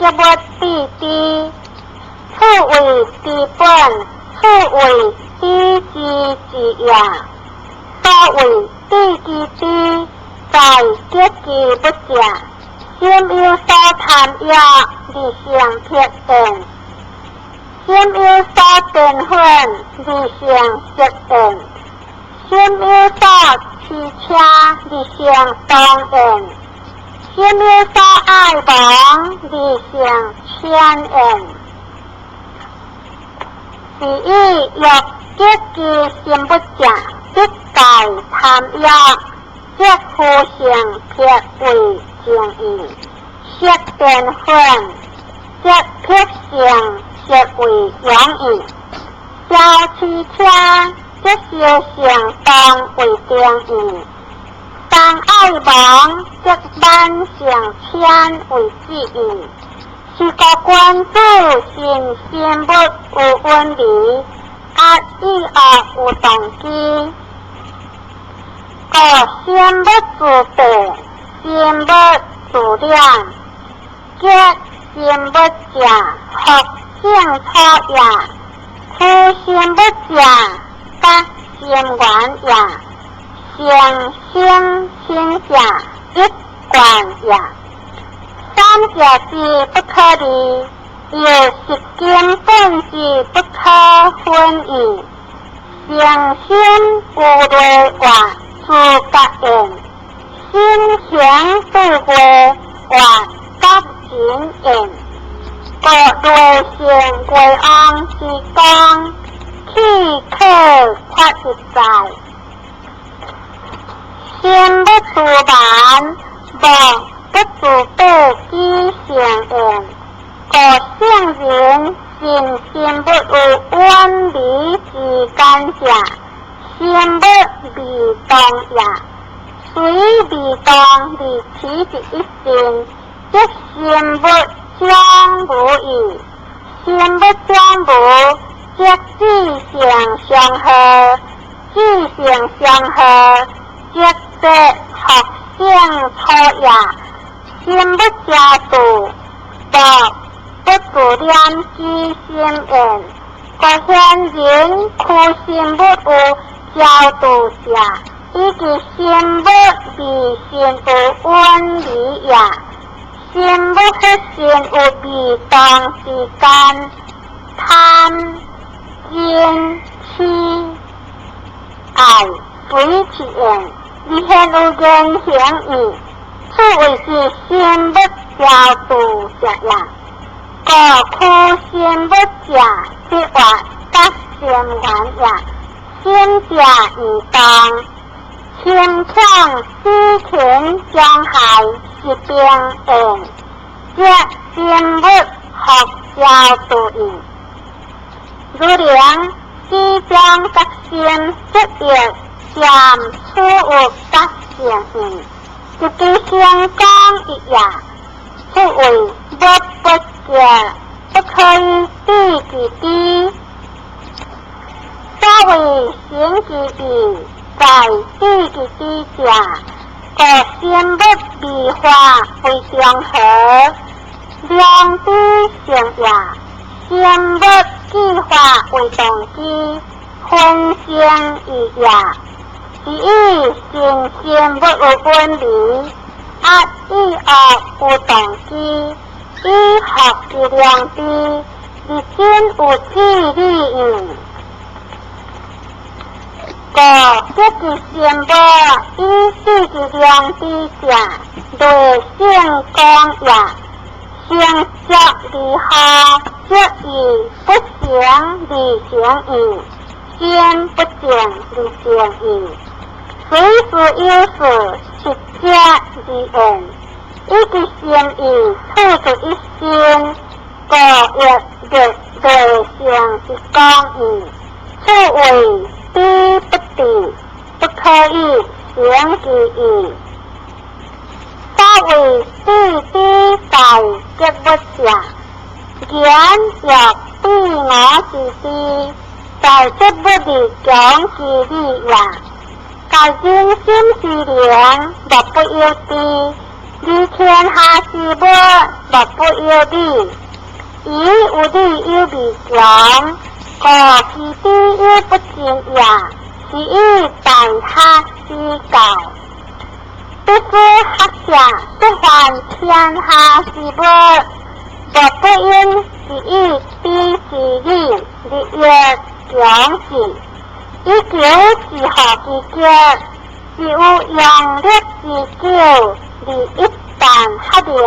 結物對知，此為治本，此為知之治也。所謂對其知，在結其物者，心有所貪欲，而成癖厭；心有所電粉，而成色厭；心有所馳車，而成動厭；心有所愛亡，而成遷厭。是以欲結其心物者，得戒貪欲，則夫成癖為靜意；色電粉，則癖成色為勇意；消馳車，則燒成動為定意；當愛亡，則慢成遷為智意。是故君子信心物有遠離，壓意惡有動機。故心物自白，心物自染，結心物者，福勝處也；苦心物者，得心緣也；成生親者，一貫也。三者之不可離，又十根本之不可分異。成心有內外自覺現，心行對外外覺真現。故內性外王之功，豈可缺一在？心不自慢，莫不自白之成現。故聖人信心物有遠離之間者，心物未動也。雖未動而起之一心，則心物將無異。心物將無，則智性相合；智性相合，則得福勝處也。心物遮度，莫不自染之心現。故賢人苦心物有焦度者，以及心物未心有遠離也。心物佛心有未動之間，貪、嗔、痴、愛隨其現，而現有言行意，此謂是心物焦度者也。故苦心物者，即話得心緣也。心者異動，輕強死勤將害是兵現，則心物福焦度意。如靈死將覺心，則欲漸處有覺性現，一支相講一也，此謂無不見，不可以對其知。所謂行其意，在對其知者，故心物未化為中和，良知性也；心物既化為動機，分成意也。是以信心物有遠離，壓意惡有動機，以福之良知，而真有智理義。故結其心物以對其良知者，內性光也。成則離合，則以不成而成義，心不正而成義。隨時有事，實則而現，以其心意處出一心，故亦略內性之講義。此謂知不知，不可以行其意。所謂對知在結物者，言欲對我之知，在結物而講其理也。在人心之靈，莫不有知，而天下事物莫不有理，以有理有未窮，故其知有不盡也，是以大學之教。必夫學者不凡天下事物，莫不應是以彼之理，日益強之，以求自學之極，是有用力之久，而一旦學言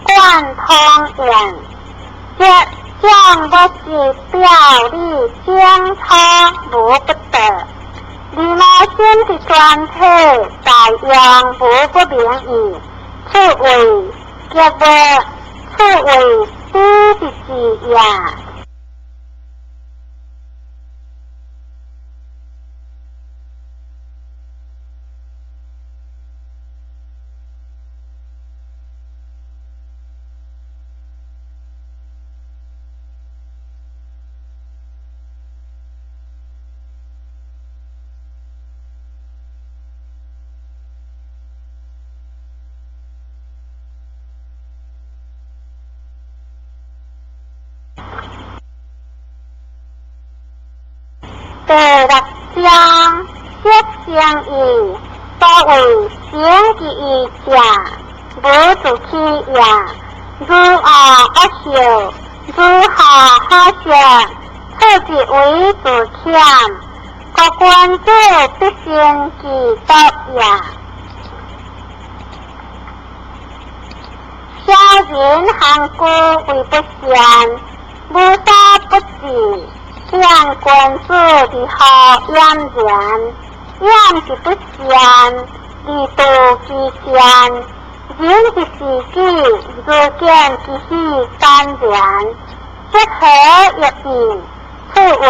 貫通焉，則將不是表裡精粗無不得。而我心之全體大用無不明矣。此謂極無，此謂知之至也。第六章，釋成義，所謂成其意者，無自欺也。如惡惡受，如好好色，此即為自愆。故君子必先其德也。小人行居為不善，無所不至。見君子如何儼然？儼是不善，而道其善。人之事己，如見其喜坦然，則何欲矣？此謂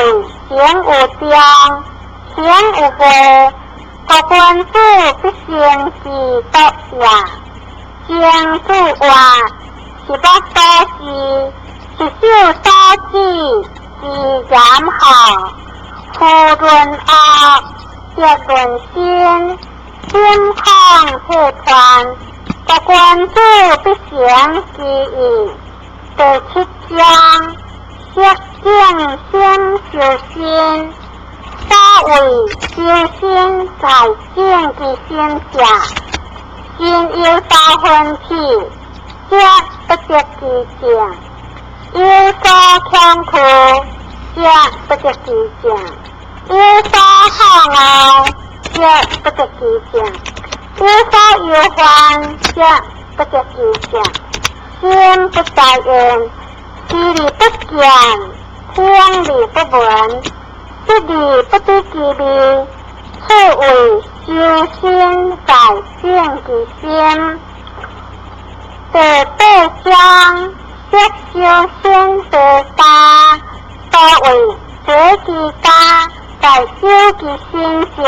行有終，行有過。故君子必先其德也。情自活，是目所視，是手所指，之言好。夫論惡，則論心，心恐退團。故君子必誠其意。第七章，釋正心修身。所謂修身在正其心者，心有所奮起，則不得其正；有所恐懼，則不得其正；有所好傲，則不得其正；有所憂患，則不得其正。心不在焉，視而不見，聽而不聞，食而不知其味，此謂修身在正其心。第八章，釋修身齊家。所謂齊其家，在修其身者，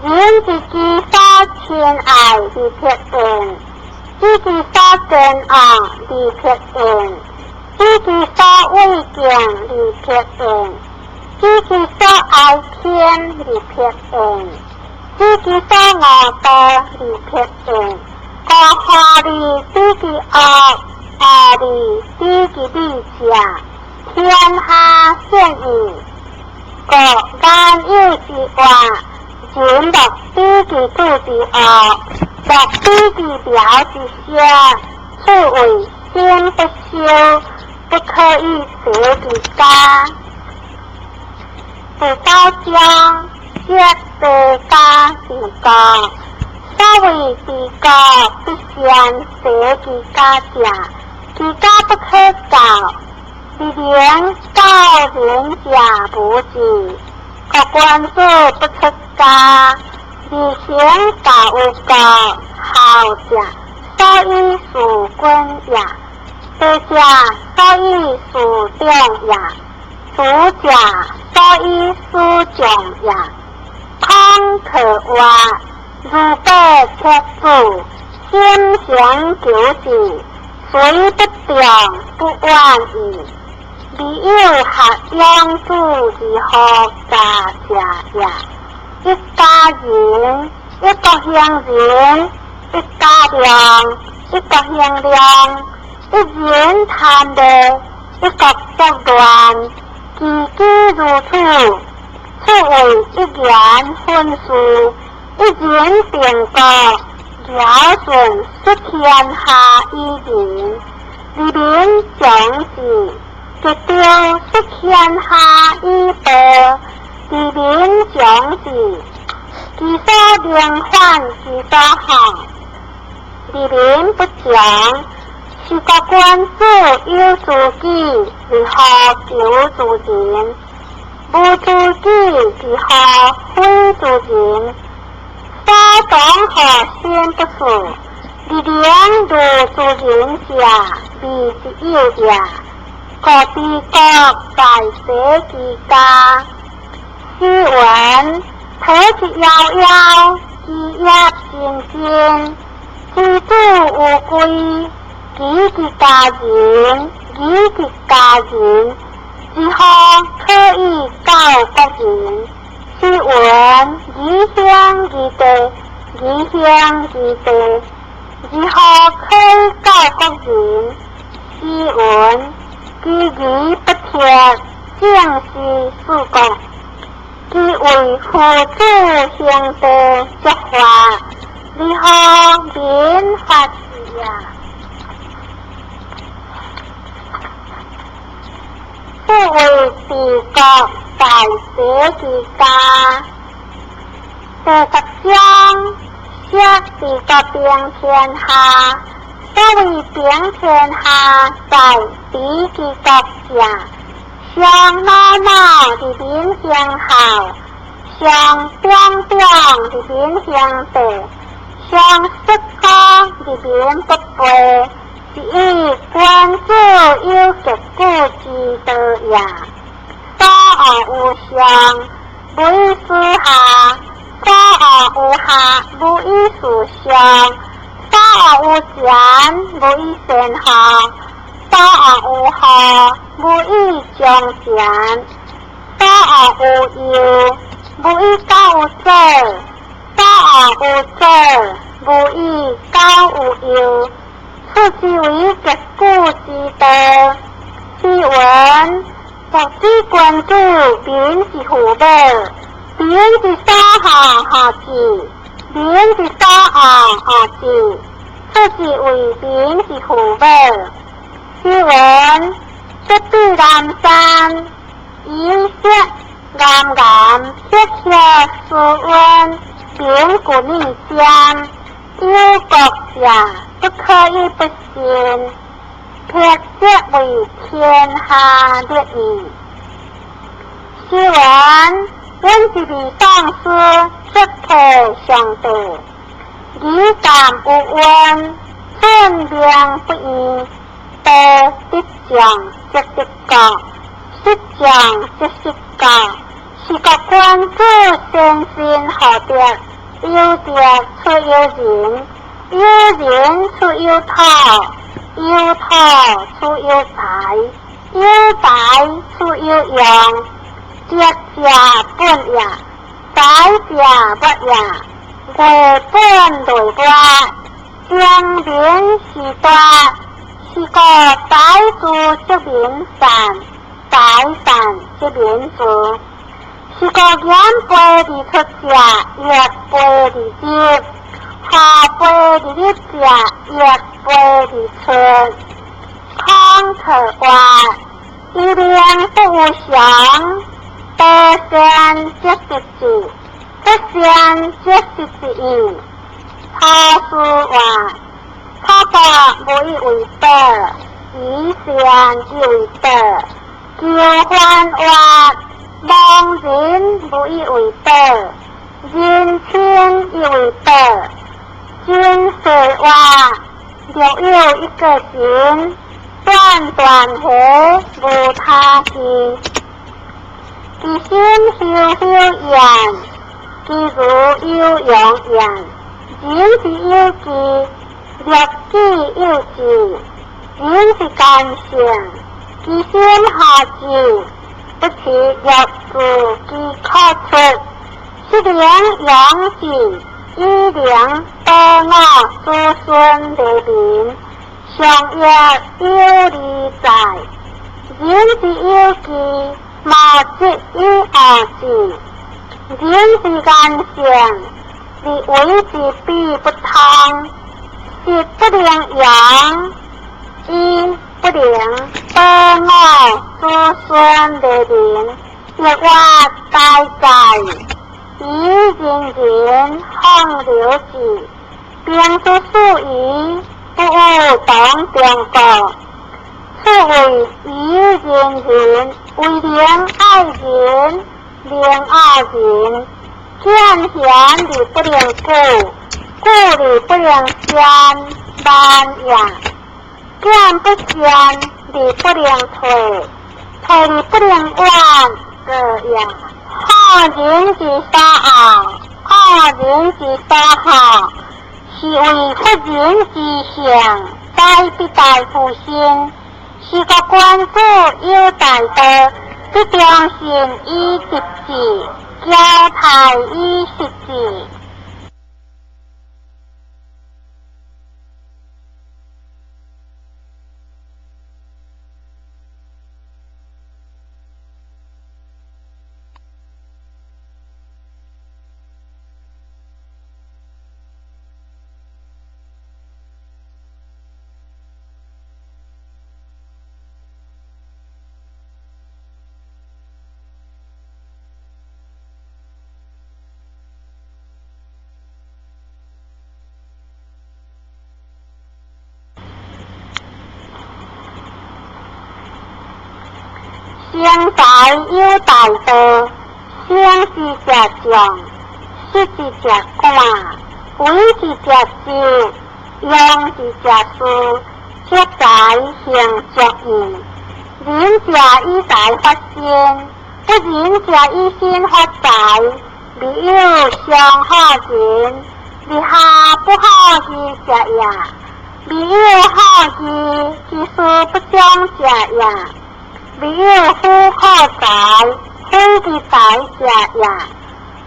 人之其所親愛而撇厭，知其所憎惡而撇厭，知其所畏敬而撇厭，知其所愛親而撇厭，知其所惡妒而撇厭。故善而知其惡，惡而知其美者，天下鮮矣。故言有之話，人莫比其主之惡，莫比其苗之色。此謂身不修，不可以齊其家。第九章，釋齊家治國。所謂治國必先齊其家者，其家不可教，而能教人者無之。故君子不出家，而行教有國，孝者所以事君也，德者所以事長也，慈者所以事眾也。孔可話，如白切子，心誠求治，雖不中，不晚矣。未有學養子如何家者也。一家人，一國鄉人，一家量，一國興量，一人貪樂，一國作亂，其機如此，此為一言分殊，一人定國，堯舜失天下以仁，利民將至，桀紂失天下以暴，利民將至，其所能反其所向，利民不將。是國君子有知己，如何求諸人？無知己，如何非諸人？所當何心不事？利能如諸人者，未之有也。故治國在齊之家。詩云：土之夭夭，其葉莘莘。之子無歸，義之家人，義之家人，如何可以教國人？詩云：義兄義弟，義兄義弟，如何可以教國人？詩云：其義不剔，政是四國。其為父子兄弟作法，如何民法治也？此為治國在齊之家。第十章，說治國平天下。所謂平天下，在治其國者，上老老利民興孝，上長長利民興弟，上叔哥利民不背，是以君子有格局之道也。所惡有上，無以事下；所惡有下，無以事上；所惡有前，無以先後；所惡有後，無以終前；所惡有右，無以教有左；所惡有左，無以教有右。此之為格局之道。詩云：國之君子，民之父母，民之所好好之，民之所惡惡之。此之為民之父母。詩云：北對南山，以色岩岩赫赫斯溫，民故逆將。有國者，不可以不信。辟則為天下列矣。詩云：阮一味喪師，則體上帝。義感有恩，寸命不移。道得將則得國，失將則失國。是國君子先身何德？有德出有仁，有仁出有土，有土出有才，有才出有用。德者本也，才者末也。月本類外，精明時大。是故才智則民善，才善則民治。是故言卑而出者，亦卑而入；下卑而入者，亦卑而出。孔特話：一命不有常，得善則得志，不善則失志矣。曹氏話：他國無以為寶，以善以為寶。求歡話：亡人無以為寶，人親以為寶。真實話：若有一個神，斷斷河無他去。其心休休焉，其如有容焉。仁之有義，律己有志。仁之干性，其心何志？不其欲自其可出，失能養志，以能保我子孫黎民，上亦有理在。仁之有義，無則以惡之；仁之安性，而為之彼不通，實不能揚，以不能保我子孫黎民，亦我大哉！以仁人放流之，兵之數矣，不有當中國。此謂以仁人，為能愛人，能惡人。見賢而不能古，古而不能善，慢也；見不善而不能退，退而不能遠，過也。好人之所惡，惡人之所好，是謂弗仁之行，宰必大夫心。是國君子有大道，必忠信以直志，驕泰以失志。生財有大道，生之者眾，失之者寡，為之者少，用之者疏，積財行足矣。仁者以財發身，不仁者以身發財。未有上好人，而下不好義者也；未有好義，其事不彰者也。未有富可財，毁其財者也。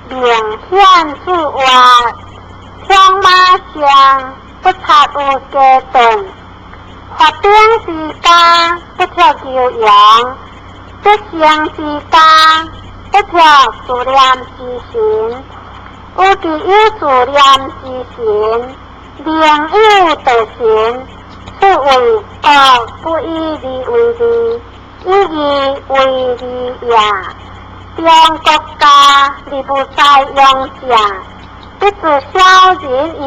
明顯自活，強馬上，不察有家頓。發兵之家，不脫牛羊；得勝之家，不脫自念之神。有其有自念之神，寧有道神。此謂國不以利為利，以義為利也。中國家而無在用者，必自小人矣。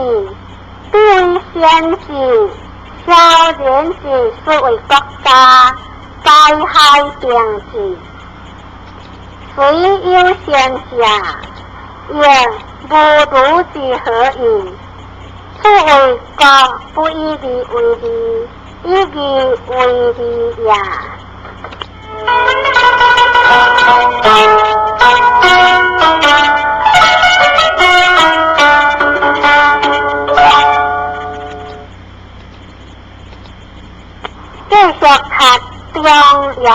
彼為先智，小人之所謂國家，災害定之。雖有先者，亦無如之何矣。此謂國不以利為利，以義為利也。繼續讀中庸。